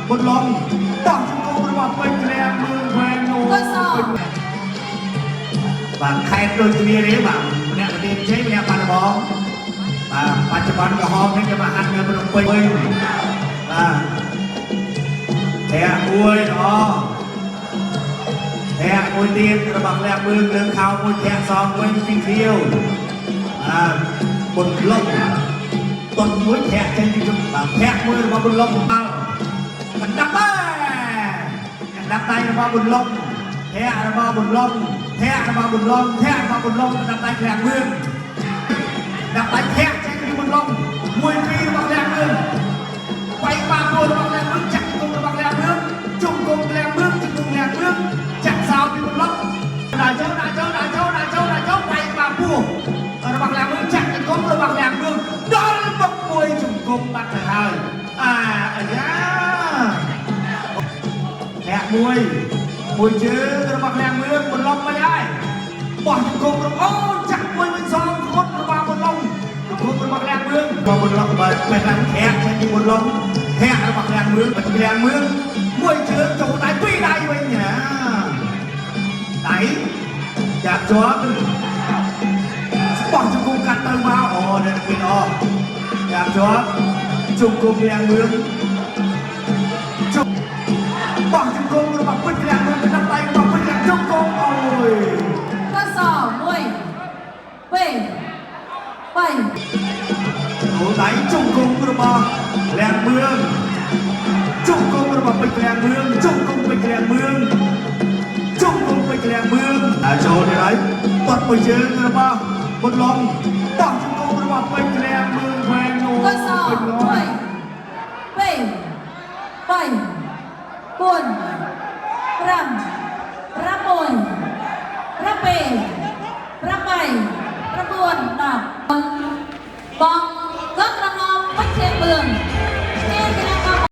បុនឡុងបោះជង្គង់របស់ពេជ្រក្លៀងមឿងវែងនោះ កុស បាទខេតដូចគ្នាទេបាទម្នាក់ប្រទេសជ័យម្នាក់បាត់ដំបងបាទបច្ចុប្បន្នក្រហមនេះគេមកហាត់នៅភ្នំពេញវិញបាទធាក់មួយល្អធាក់មួយទៀតរបស់ក្លៀងមឿងលើខោមួយធាក់សងវិញពីខៀវបាទបុនឡុងតន់មួយធាក់ចេញពីជុំបាទធាក់មួយរបស់បុនឡុងបាល់កណ្ដាប់ដែរកណ្ដាប់ដៃរបស់បុនឡុងធាក់របស់បុនឡុងធាក់របស់បុនឡុងធាក់របស់បុនឡុងកណ្ដាប់ដៃក្លៀងមឿង ដាក់បាច់ធាក់ចេញពីបន្លំមួយពីររបស់លះមឿងវាយបាមួយរបស់លះមឿងចាក់ជង្គង់របស់លះមឿងជង្គង់លះមឿងជង្គង់លះមឿងចាក់សោពីបន្លំដាក់ចូលដាក់ចូលដាក់ចូលដាក់ចូលដាក់ចូលវាយបាពោះរបស់លះមឿងចាក់ជង្គង់របស់លះមឿងដល់មុខមួយជង្គង់បាត់ទៅហើយអាអាយ៉ាធាក់មួយមួយជើងរបស់លះមឿងបន្លំមិនហើយបោះជង្គង់របស់អូចាក់មួយវិញសងធ្ងន់របស់បន្លំជង្គង់របស់លះមឿងរបស់បន្លំបើពេលឡើងធាក់ចេញពីបន្លំធាក់របស់លះមឿងរបស់លះមឿងមួយជើងចូលដៃពីរដៃវិញណាដៃចាប់ជាប់បោះជង្គង់កាត់ទៅមកអូនេះពីអចាប់ជាប់ជង្គង់លះមឿងជង្គបោះជង្គង់របស់ពេជ្រលះមឿងកណ្ដាប់ដៃរបស់ពេជ្រលះជង្គង់អូយក ុស1 2 3 អូដៃជង្គង់របស់លះមឿងជង្គង់របស់ពេជ្រលះមឿងជង្គង់ពេជ្រលះមឿងជង្គង់ពេជ្រលះមឿងហើយចូលនេះហើយទាត់មួយជើងរបស់បុនឡុងបោះជង្គង់របស់ពេជ្រលះមឿងវែងនោះ កុស1 2 3 4 5 6 7 8 9 10បង